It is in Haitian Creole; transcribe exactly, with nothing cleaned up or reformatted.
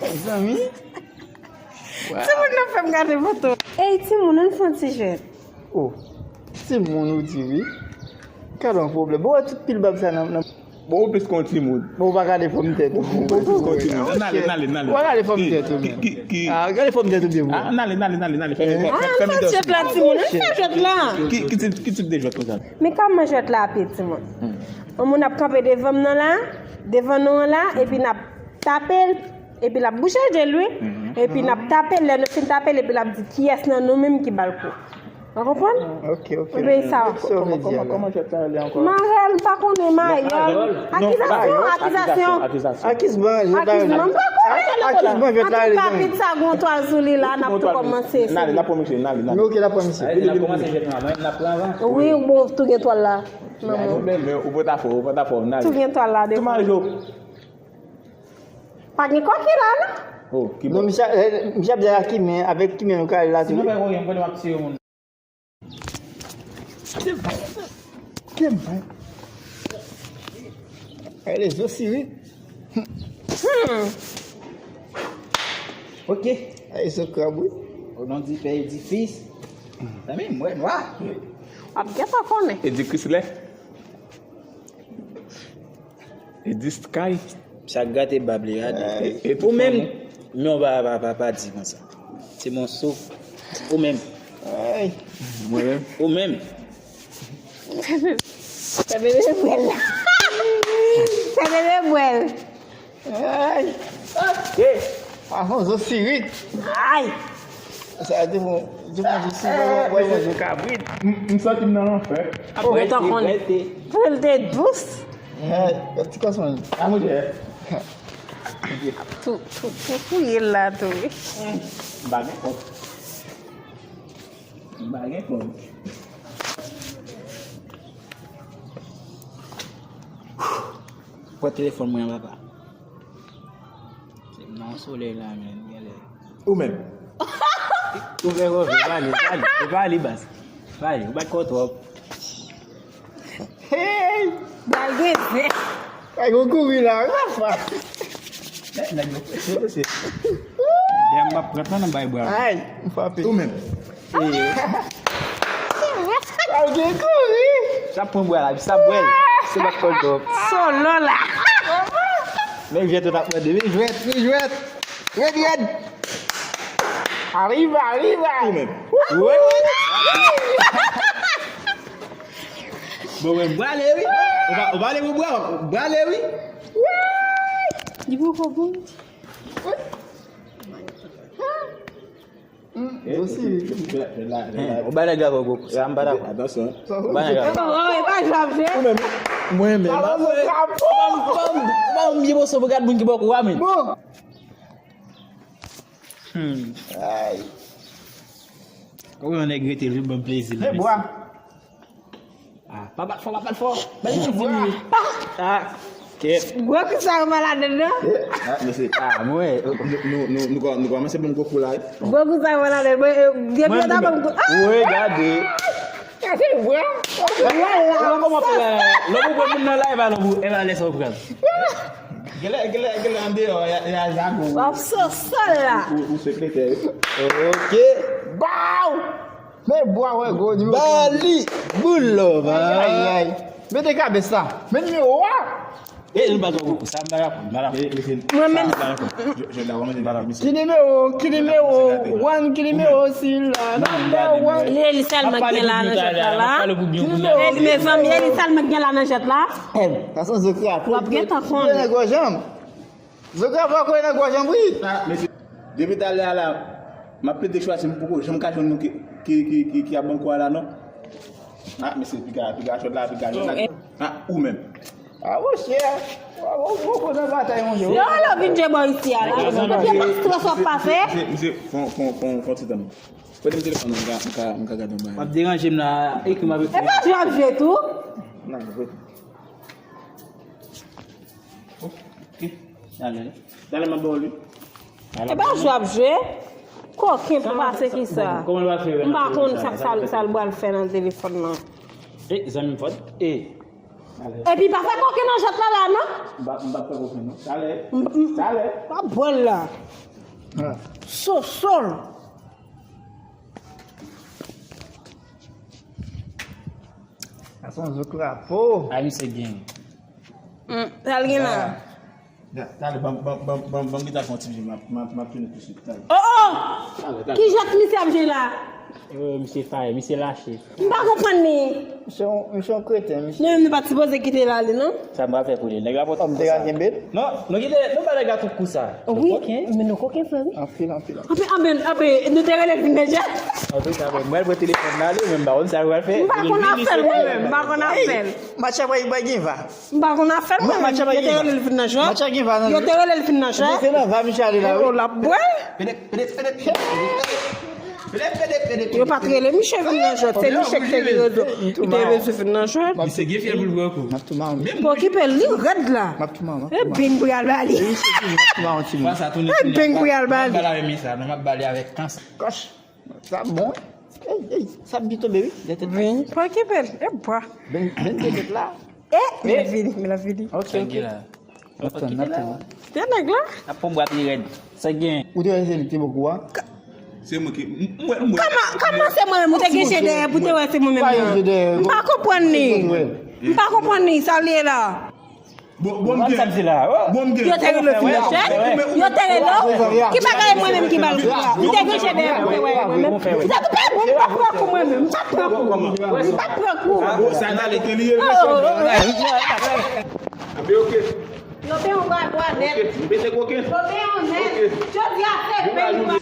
Mezanmi. Timoun nan fè m gade foto. Ey, timoun, ann fè yon ti jwèt. Oh, timoun ou di wi. Gade yon pwoblèm. Bon, tout pil bab sa nan, nan. Bon, ou plis kon timoun. Bon, ou pa gade fòm tèt ou. Ou plis kon timoun. N ale, n ale, n ale. Ou pa gade fòm tèt ou menm. Ki, ki, ki? Ah, gade fòm tèt ou byen. Ah, n ale, n ale, n ale, n ale. Fèmen, ah, fèmen, fèmen dosye. Fè jwèt la, timoun. Ann fè jwèt la. Ki, ki tip, ki tip de jwèt konsa? Men kòman jwèt la ape, timoun? Hmm. Yon moun ap kanpe devan m nan la, devan nou an la, epi n ap tape l, epi l ap bouje je l, wi. Mhm. Epi n ap tape l, lè nou fin tape l, epi l ap di kiyès nan nou menm ki ba l kou. Ou konprann? Ok, ok. Epi sa. Kòman, kòman, kòman jwèt sa rele ankò? Marèl, m pa konnen, mayòl. Non, akizasyon, akizasyon. Akizman, jwèt la rele. Akizman, m pa konnen. Akizman, jwèt la rele. Antouka, pizza gon twal sou li la, n ap tou kòmanse. N ale, n ap pran misye, n ale, n ale. Ok, n ap pran misye. N ap kòmanse jwèt la, mwen, n ap pran avan. Wi, bon, tou gen twal la. Manman. Men, men, ou pòtafò, ou pòtafò, n ale. Tou gen twal la, de. Tou majo. Pa gen kòki la, non? Oh, ki bon. Non, misye, eh, misye ap di a ki men, avèk ki men nou ka al la tou. Si nou fè kòki, m konnen m ap tiye moun. Kèm bay. Ay, lezo siri. Hmm. Ok. Ay, zo krab, wi. O non di Pè Edifis. Zanmi m, mwen nwa. W ap gentan konnen. Edifis lè. Edis kay. Sa gate bab li a. Ou menm, non, pa, pa, pa, pa di konsa. Se mon souf. Ou menm. Ay. Mwen menm. Ou menm. Sa bebe bwèl la. Sa bebe bwèl. Ay. Ok. Avan zo sirik. Ay. Sa te bon, te bon, je suis bon, bon, je kabrit. M, m santi m nan lanfè. Apre tan konnen. Pou l te dous. Hey, yon ti kòsman. A, monchè. Tou, tou, tou fouye l la tou, wi. M pa gen kòb. M pa gen kòb. Pran telefòn mwen an, papa. Se nan solèy la, men, genlè. Ou menm. Ou fè kòb, e pa li, e pa li, e pa li, baz. E pa li, ou bat kò twòp. Hey! Bal gen zen. Ay, gon kouri la, Rafa. Nèg yo prese, mesye. Dèyè m ap pran tan nan bay bra. Ay, m frape. Ou menm. Al gen kouri. Sa pran bwa la, sa bwèl. Se bat kòl twòp. Solo la. Men jwèt ou t ap mande. Men jwèt, men jwèt. Rèd, rèd. Arriba, arriba. Ou menm. Wi. Bon, men bwale, wi. Ou pa, ou pa ale pou bwa, bwale, wi. Li poko bon. Ou bay nèg la gwo kou. Sa m pa dakò. Atansyon. Ou bay nèg la. Ou menm. Mwen menm. Ban m, ban m, ban m vye moso pou gad moun ki bò kou a, men. Bon. Hmm. Ay. Kòman yon nèg rete l vin ban m plezi la? Men bwa. Ah, pa bat fò, pa bat fò. Ba li ti minit. Ah, kèt. Gwo kou sa yo malad nan. Ah, mesye. Ah, mwen. Nou, nou, nou, nou kò-, nou kòmanse ban m gwo kou la, wi. Gwo kou sa yo malad nan. Mwen, eh, depi yo ta ban m kou. Ah! Wi, gade. Gade bwa. Lè w kòmanse la, lè w pran moun nan la, e pa lè w, e pa lè sa w pran. Genlè, genlè, genlè andeyò, y a, y a jago. W ap sosol la. Ou, ou sekretè, wi. Ok. Baw! Men bwa wè gwo nimewo. Bali, boul love. Ay, ay, ay. Mete kabes la. Men nimewo a. E, nou pa gwo kou. Sa m pa dakò, m pa dakò. Mwen menm. Ki nimewo, ki nimewo one, ki nimewo sila, number one. Li, li sèlman gen la nan jwèt la, la. Li, mezanmi, li sèlman gen la nan jwèt la. Gason zo krab. W ap gentan konnen. Zo krab pa kole nan gòj an, wi. Ah, mesye, depi talè a la, m ap plede chwazi, m poko janm ka jwenn nou ki, ki, ki, ki, ki ap ban m kou a la, non. Ah, mesye, piga, piga chòt la, piga chòt la. Ah, ou menm. Ah, monchè. Ou, ou, ou, ou nan batay, monchè. Yo, lè w vin je bò isi a, la. Ou pa strès w ap pase. Mesye, mesye, fon, fon, fon, fon ti tan. Prete m telefòn nan, m ka, m ka, m ka gade yon bagay. W ap deranje m la, e ki m ap... E pa jwe ap jwe tou? Nan, jwe. Ok. Talè. Talè m ap ba w li. E pa jwe ap jwe. Koken pou pase ki sa. Kòman l va fè? M pa konn sa, sa, sa l pral fè nan telefòn nan. E, zanmi m fòt. E. Epi pa fè koken nan jwèt la la non. M pa m pa fè koken non. Talè. Talè. Pa bwè l la. Sosol. Sa se yon zo krapo. Ay misye gen. Sa l gen la. Talè, ban m gita fè yon ti byen, m ap tounen tousuit. Talè. Oh oh! Ki jan misye ap jwe la? Misye faye, misye lache. M pa konprann li. Misye yon kreten, misye. Nou menm nou pa t sipoze kite l ale non. Sa m pral fè pou li? Nèg la pote. Oh, m te ka kenbe l. Non, nou kite, nou ba nèg la tout kou sa. Wi, men nou koken vre wi. Anpil, anpil. Anpil, anpil, anpil, nou te rele l vin nan jwèt. Antouka, mwen pran telefòn nan ale, men m pa konn sa yo pral fè. M pa konn afè l mwen menm, m pa konn afè l. Match ap bay gen va. M pa konn afè l mwen menm. Yo te rele l vin nan jwèt. Yo te rele l vin nan jwèt. Misye nan va, misye ale la wi. L ap bwè. Yo pa t rele misye vin nan jwèt. Se misye ki te gen rezon. Li te bezwen vin nan jwèt. Misye gen fyèl pou l pran kou. M ap tou mawon. Pa okipe l, li rèd la. M ap tou mawon. E beng pou y al ba li. E beng pou y al ba li. M ap ba l avèk kansa. Gosh. Sa bon. Ey, ey, sa ap byen tonbe wi. Wi, pa okipe l. E bwa. Beng, beng de tèt la. E, men l ap vini, men l ap vini. Ok, ok. N ap tann, n ap tann. Te nèg la. N ap pran bwa pi rèd. Sa gen. Ou te wè se li ki te bò kou a? Se mwen ki, m wè, m wè. Kòman, kòman se mwen menm ou te gen je dèyè pou te wè se mwen menm nan? M pa konprann li. M pa konprann li, sa l ye la. Bon, bon, m gen. Bon, m gen. Yo te rele w vin nan jwèt. Yo te rele w. Ki bagay mwen menm ki ba l kou la? Ou te gen je dèyè pou te wè mwen menm. Ou te tou pè, m pa pran kou mwen menm. M pa pran kou. M pa pran kou. Bon, sa n ale ke li ye. Anpe oke. Yo te yon bwa bwa nèt. Oke, m pete koken. Yo te yon nèt. Jodi a se beng.